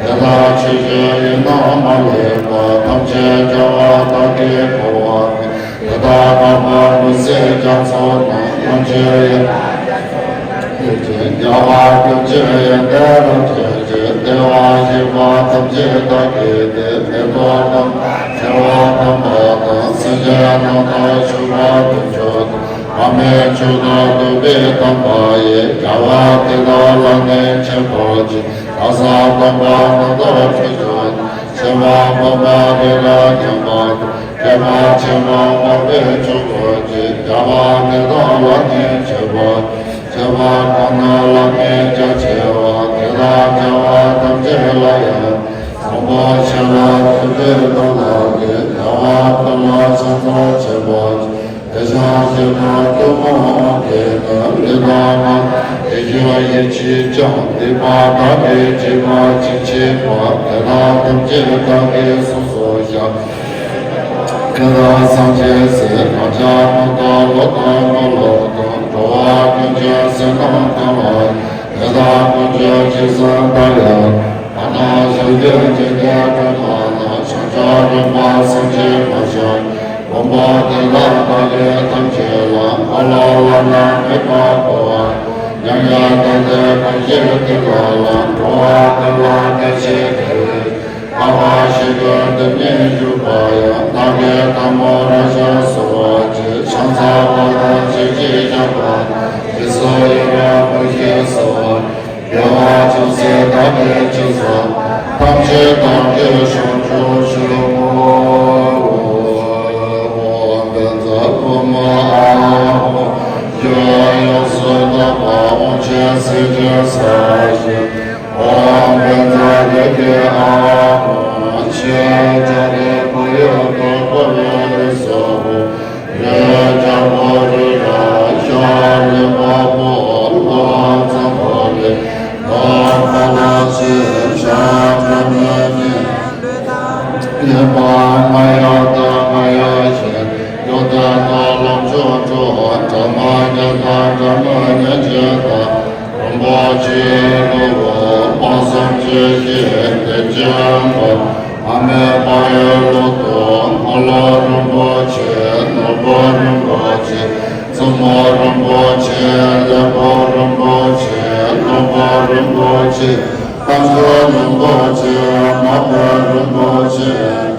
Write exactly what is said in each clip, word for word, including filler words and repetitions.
དེ་དག་ཆོས་བཞིན་ཡིན་ནོ་མ་ལུས་པ། ཐམས་ཅད་རྒྱལ་བ་དག་གིས་གོ་བར་ཤོག་དེ་དག་དག་པར་མི་སྲིད་རྒྱ་མཚོ་དང་། ལྷུན་གྱིས་ཡལ་ཡུལ་གྱི་རྒྱལ་བ་ཀུན་གྱི་ཡོན་ཏན་རབ་རྒྱས་ཀྱིས། བདེ་བར་གཤེགས་པ་ཐམས་ཅད་བདག་གིས་བསྟེན། མི་ལྡོག་དམ་པ་བྱེ་བ་དམ་པ་དང་། སེམས་ཅན་རྣམས་དང་ཕྱུག་པོ་དཀོན་མཆོག་དང་། འཕགས་མའི་མཆོག་ཏུ་གཏུགས་པའི་དམ་པ་ཡིས། རྒྱལ་བ་དེ་དག་ལ་ནི་ཆོས་འཁོར་གྱི། ལྷ་ས་དམ་པ་རྣམས་དང་ཕྱུག་མཆོག་དང་། ཆེན་པོ་འཕགས་པ་རི་རབ་འཁྱམས་པ་དང་། ཁྱད་པར་ཆེན་པོ་འཕགས་པའི་མཆོག་འཁོར་གྱིས། རྒྱལ་བ་དེ་དག་ལ་ནི་མཆོད་པ། ཁྱད་པར་དག་སྣོད་ལ་ནི་རྒྱ་ཆེ་བ། དེ་དག་རྒྱལ་བ་ཐམས་ཅད་ལ་ཡང་། བཟང་པོ་ཆེ་ལ་བསྟོད་པའི་དོན་ལ་ནི། རྒྱལ་བ་དེ་ལ་ཕྱག་འཚལ་བྱེད་པ། དེ་ཕྱག་བཞི་པོ་གཏུམ་མོའི་དབང་གིས་ནི། ལུས་དང་ངག་དང་ཡིད་བཞིན་ཡིད་ཆེས་ཀྱང་། སྡིག་པ་དག་གིས་བྱས་པ་ཅི་མཆིས་པ། དེ་དག་ཐམས་ཅད་བདག་གིས་གསོ་གསོ་བྱ། དེ་དག་སངས་རྒྱས་སྲས་རང་ཅག་རྣམས་དང་། ལོ་དང་མི་ལོ་དང་། འགྲོ་བ་ཀུན་གྱི་བསོད་ནམས་དག་ལ། དེ་དག་ཀུན་གྱི་རྗེས་སུ་བདག་ཡང་། ཕ་མ་ཞིང་གི་འཇིག་རྟེན་ཀུན་ན་ནི། བྱང་ཆུབ་སེམས་དཔའ་སེམས་ཅན་མ་ཞིག་མགོན་པོ་དེ་དག་བདག་གིས་ཐམས་ཅད་ལ། འཁོར་ལོ་བླ་ན་མེད་པ་བསྐོར་བ། མྱ་ངན་འདས་ཏེ་ཀུན་གཞིར་བདེ་བ་ལ། འགྲོ་བ་ཀུན་ལ་བདེ་ཆེན་དེ་བས། བསྐལ་པ་བཞི་དུས་སྟོང་ཉིད་བཞུགས་པ་ཡང་། བདག་གིས་ཐལ་མོ་སྦྱར་ཞིང་གསོལ་བ་བྱས། ཕྱག་འཚལ་བ་དང་བཅས་ཀྱིས་བཤགས་པ་དང་། རྗེས་སུ་ཡི་རང་བསྐུལ་ཞིང་གསོལ་བ། དགེ་བ་ཅུང་ཟད་བདག་གིས་ཅི་བསགས་པ། ཐམས་ཅད་བདག་གིས་བྱང་ཆུབ་ཕྱིར་བསྔོའོ། ཨོཾ་བཛྲ་བྷཱུ་མ་ཨཱཿཧཱུྃ། ཡོངས་སུ་དག་པ་དབང་ཆེན་སེམས་ཅན་སརྦ་ཞིའི། ཨོཾ་བཛྲ་རེ་ཏི་ཨཱཿཧཱུྃ། ཕྱི་རྒྱ་རེ་ཕ་ཡུལ་དང་འཁོར་བའི་རིགས་སུ་འཁྲུངས། རེ་རྒྱལ་པོ་རེ་ར་ཤ་ལེ་པ་པོ་ལོ་ཙ་པོ་ལེ། ནོ་ཁ་ལ་ཆེ་ཤ་ཁ་མེ་ནེ། ཡེ་པ་ང་ཡ་ད་ང་ཡ་ཤེ། ཡོ་ད་ད་ལམ་ཆོ་ཆོ་དྲ་མ་ཉ་ད་དྲ་མ་ཉ་ཅེ་ད། རིན་པོ་ཆེའི་ནོར་བུ་དཔག་བསམ་གྱིས་བརྒྱན་ལྡན་ཅིང་། མ་སྨད་པ་ཡི་ལོ་ཏོག་འཁོར་ལོ་རིན་པོ་ཆེ། ནོར་བུ་རིན་པོ་ཆེ། བཙུན་མོ་རིན་པོ་ཆེ། ཀླད་པ་རིན་པོ་ཆེ། ལྷུན་པོ་རིན་པོ་ཆེ། རྟ་མཆོག་རིན་པོ་ཆེ། མ་སྨད་རིན་པོ་ཆེ།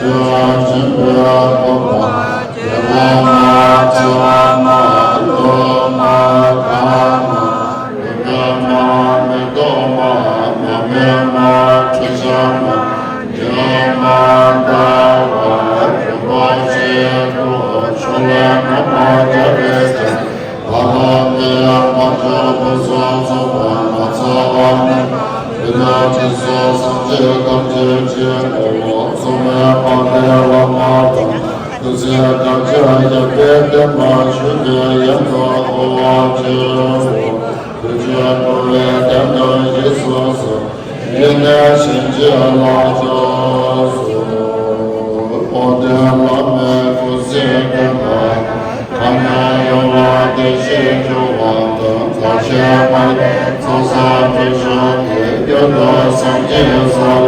དུས་ཆེན་པོའི་འཁོར་དང་། རྒྱལ་པོ་མ། བྱེ་བ་མ། ཀླུ་མ། གར་མ། རིགས་ལྔ་མ། མེ་ཏོག་མ། མ་སྨད་མ། ཁྲུས་ཆས་མ། ཉི་མ། ཟླ་བ། རིན་པོ་ཆེའི་གཏོར། ཕྱོགས་ལས་རྣམ་པར་རྒྱལ་བའི་སྤྱན། ལྷ་དང་མིའི་དམག་ཕྱོགས་ཕུན་སུམ་ཚོགས་པ། ངོ་མཚར་བ་ནི། དེ་ནས་དྲི་ཟའི་སེམས་ཅན་ཐམས་ཅད་ཀྱི་ངོ་བོ། མཚུངས་མེད་པ་དེ་ལ་མ་དང་། ཐུགས་རྗེ་དགའ་སྐྱེད་རྒྱལ་པོའི་བསྟན་པ་ཆོས་ཀྱི་དབྱིངས་སུ་འཕོ་བར་བགྱིའོ། ཐུགས་རྗེ་འགྲོ་བའི་དོན་དུ་རྗེས་སུ་གསོལ། ཡེ་ནས་བྱིན་ ལ་སོགས་པོ་ཏི་བླ་མའི་སྐུ་ཚེ་བརྟན་པ། ཐ་མལ་ཡོང་བ་བདེ་ཞིང་སྐྱོང་བ་དང་། ཐར་ཕྱིན་མ་ལུས་ཚང་ས་འདི་ཕྱོགས་ཀྱི་རྒྱུ་དང་སངས་རྒྱས་ས་ལ་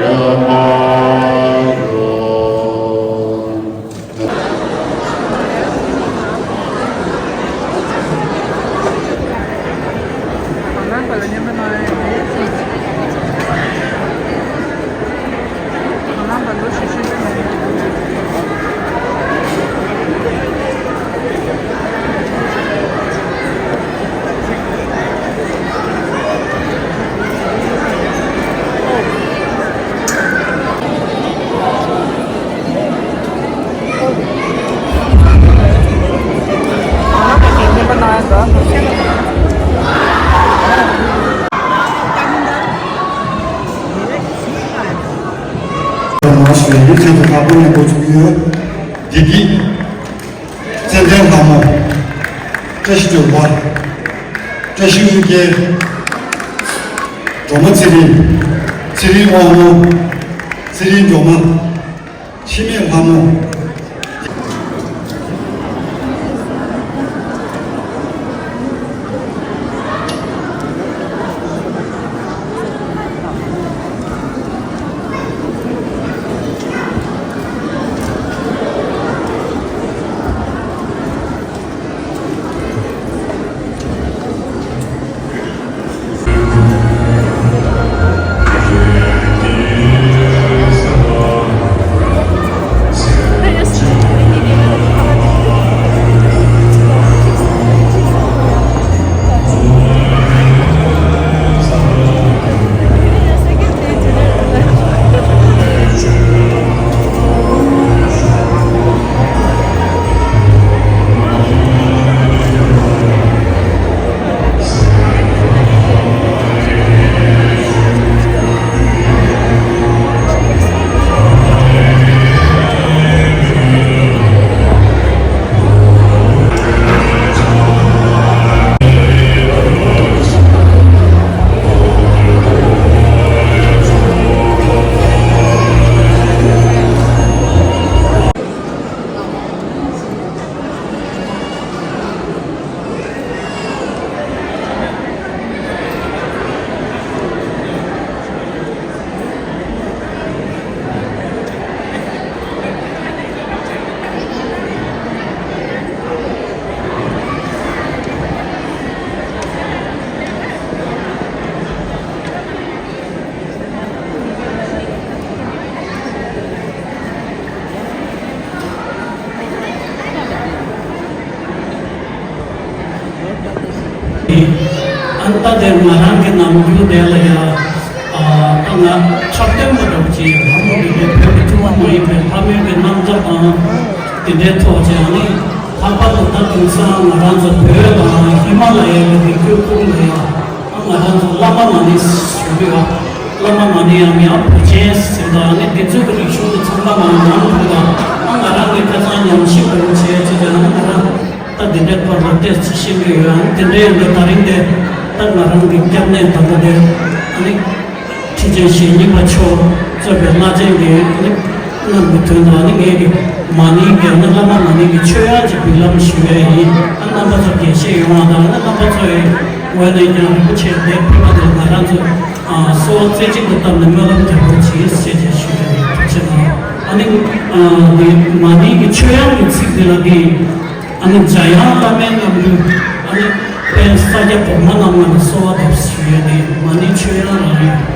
ཡོད་མ་ཡོད། ནང་བཞིན་ཡིད་ཆེས་དང་ཁ་ཕོ་ནས་འགོ་བཙུགས་ཡོད། བདེ་སྐྱིད། ཙན་དན་ལྷ་མོ། བཀྲ་ཤིས་སྒྲོལ་མ། བཀྲ་ཤིས་དབུ་རྒྱན། སྒྲོལ་མ་ཚེ་རིང་། ཚེ་རིང་དབང་མོ། ཚེ་རིང་སྒྲོལ་མ། འཆི་མེད་ལྷ་མོ། ཨ་ནི་ད་དེར་ང་རང་གི་ནམ་རྒྱུན་དེ་ལ་ཡ། ཨ་ད་ང་འཁྲབ་སྟོན་པ་འདྲ་བོ་ཅིག་ལྷ་མོ་གི་དེ་བོད་ཀྱི་ཐུན་མོང་མ་ཡིན་པའི་ལྷ་མོའི་གི་རྣམ་གཞག་དང་། དེ་འདྲའི་ཐོག་ཅིག་ཨ་ནི་ལྷག་པར་དུ་ད་དེང་སང་ང་རང་ཚོ་བོད་དང་ཧི་མ་ལ་ཡའི་གི་དེ་ཁུལ་ཁུལ་ལ་ཡ། ང་རང་ཚོ་བླ་མ་མ་ཎི་ཞུ་གི་ཡོད། བླ་མ་མ་ཎི་ཡང་མིང་ཡང་བོད་ཆེན་ཟེར་དང་ནི་དེ་ཚོའི་རིག་གཞུང་དེ་ཚང་མ་ང་རང་ལ་ཡོད་དང་ང་རང་གི་ཁ་སང་ཉམས་ཞིབ་པར་བྱས་ཅི་ལྟར་ང་རང་ད་འདི་འདྲའི་སྐོར་ལ་ཏོག་ཙམ་ཤེས་ཀྱི་ཡོད། ཨ་ནི་དེ་འདྲའི་ཡིན་དུས་ད་རིང་དེ་ད་ང་རང་གི་སྐྱབས་གནས་ད་ལྟ་དེ་ཨ་ནི། ཁྲི་ཆེན་ཞེ་གཉིས་པ་མཆོག་གཙོས་པའི་བླ་ཆེན་གྱི་རྣམ་པའི་དོན་དུ་ནི་ངེད་ཀྱི་མ་ཎི་རྒྱལ་ན་བླ་མ་མ་ཎི་གི་ཆོས་དབྱངས་ཀྱི་སྒྲིག་ལམ་ཞུ་བའི་ཡིན། རྣམ་པ་ཚོ་དགྱེས་བཞེས་ཡོང་བ་དང་རྣམ་པ་ཚོའི་ངོས་ནས་ཀྱང་རིན་པོ་ཆེ་འདས་ཕེབས་པ་དེར་ང་རང་ཚོ་གསོལ་བ་རྩེ་གཅིག་ཏུ་བཏབ་ནས་སྨོན་ལམ་རྒྱག་རོགས་གྱིས་ཞེས་ཀྱང་ཞུ་རྒྱུ་རེད། ཐུགས་རྗེ་གནང་། ཨ་ནི་མ་ཎི་གི་ཆོས་དབྱངས་ཀྱི་ཚིག་འདི་ལ་འདི། ཨ་ནི་འཇམ་དབྱངས་བླ་མའི་རྣམ་སྤྲུལ། ཨ་ནི་དཔལ་ས་སྐྱ་གོང་མ་རྣམ་ལྔ་ལ་གསོལ་བ་བཏབ་ཞུ་ཡས་ཏེ་མ་ཎི་ཆོས་དབྱངས་རང་ཡིན།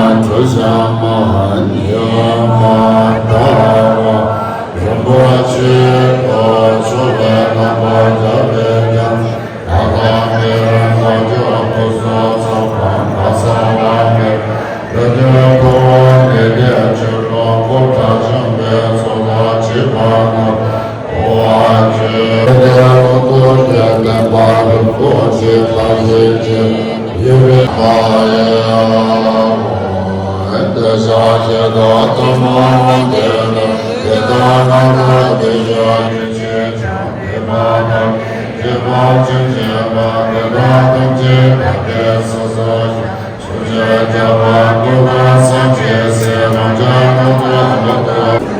ནས་གྲུ་གཟིངས་མ་ཉི་མ་ཟླ་བ་རིན་པོ་ཆེ་ཐོག་ཕྱོགས་ལས་རྣམ་པར་རྒྱལ་བའི་ཉམས་ལ་དྭགས་པའི་རང་བྱུང་སྐུ་གསུང་ཐུགས་དང་གང་ཟག་དང་མི་རིགས་འཕོ་བ་ངེས་གཏན་ཆོས་སྐྱོང་འཁོར་དང་འཆམ་པའི་ཚོགས་དང་བཅས་པ་རྣམས་འོ་ཨ་ཅེ། ལོ་ཏོག་གི་བསྟན་པ་རིན་པོ་ཆེ་ཐམས་ཅད་ཀྱི་ཡུལ་བའི་མ་ཡ། དེ་བཞག་ཞེ་སྡང་གཏི་མུག་དེ་ལ་དེ་དག་རྣམས་ལ་དེ་བཞག་ཡེ་ཤེས་ཆེན་པོའི་མ་དང་། སྐྱེས་བུ་ཆུང་ཆེན་པོ་དེ་དག་ཐམས་ཅད་དག་པའི་སོ་སོ་ཞིང་ཆོས་ཀྱི་རྒྱལ་པོ་ཀུན་དགའ་སངས་རྒྱས་སྲས་རང་ཅག་རྣམས་ལ་ལོ་ཏོག་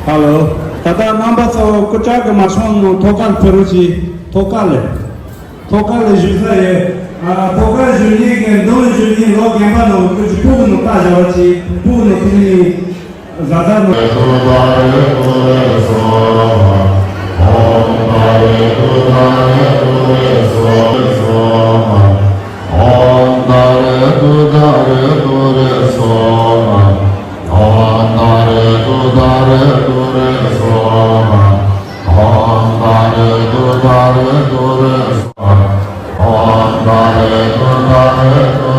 ཧ་ལོ། ད་ལྟ་རྣམ་པ་ཚོ་སྐུ་བཅར་གྱི་མ་སོང་ནོ་ཐོག་ཁར་ཕེབས་རོགས་གྱིས། ཐོག་ཁར་ལས། ཐོག་ཁ་ལ་བཞུགས་ས་ཡོད། ཨ། ཐོག་ཁ་བཞུགས་མཁན་གྱི་མདུན་བཞུགས་མཁན་ལོ་རྒན་པ་ནང་ཁུལ་གྱི་ཕུག་ནང་ལྟ་བཞག་པ་ཅིག་ཕུག་ནང་ཕུག་ནི་བཟའ་ཟླ་ནང་། ཨོཾ་ཏཱ་རེ་ཏུཏྟཱ་རེ་ཏུ་རེ་སྭཱ་ཧཱ། ཨོཾ་ཏཱ་རེ་ཏུཏྟཱ་རེ་ཏུ་རེ་སྭཱ་ཧཱ། ཏུཏྟཱ་རེ་ཏུ་རེ་སྭཱ་ཧཱ། ཨོཾ་ཏཱ་རེ་ཏུཏྟཱ་རེ་ཏུ་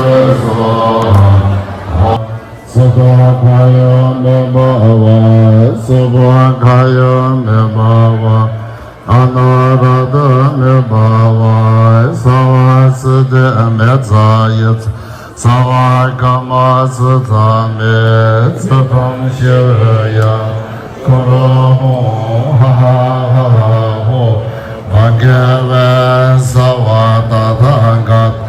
རེ་སྭཱ་ཧཱ། སྲིད་པ་ཁ་ཡོད་མེད་པ་བ། སྲིད་པ་ཁ་ཡོད་མེད་པ་བ། ཨ་ན་ར་ཏ་མེད་པ་བ། སརྦ་སིདྡྷི་མེ་ཙ་ཡི། སརྦ་ཀརྨ་སིདྡྷ་མེ། ཙིཏྟཾ་ཤི་ཝཱ་ཡ་གུ་རུ་ཧཱུྃ་ཧ་ཧ་ཧ་ཧ་ཧོ། བྷ་ག་ཝཱ་སརྦ་ཏ་ཐཱ་ག་ཏ།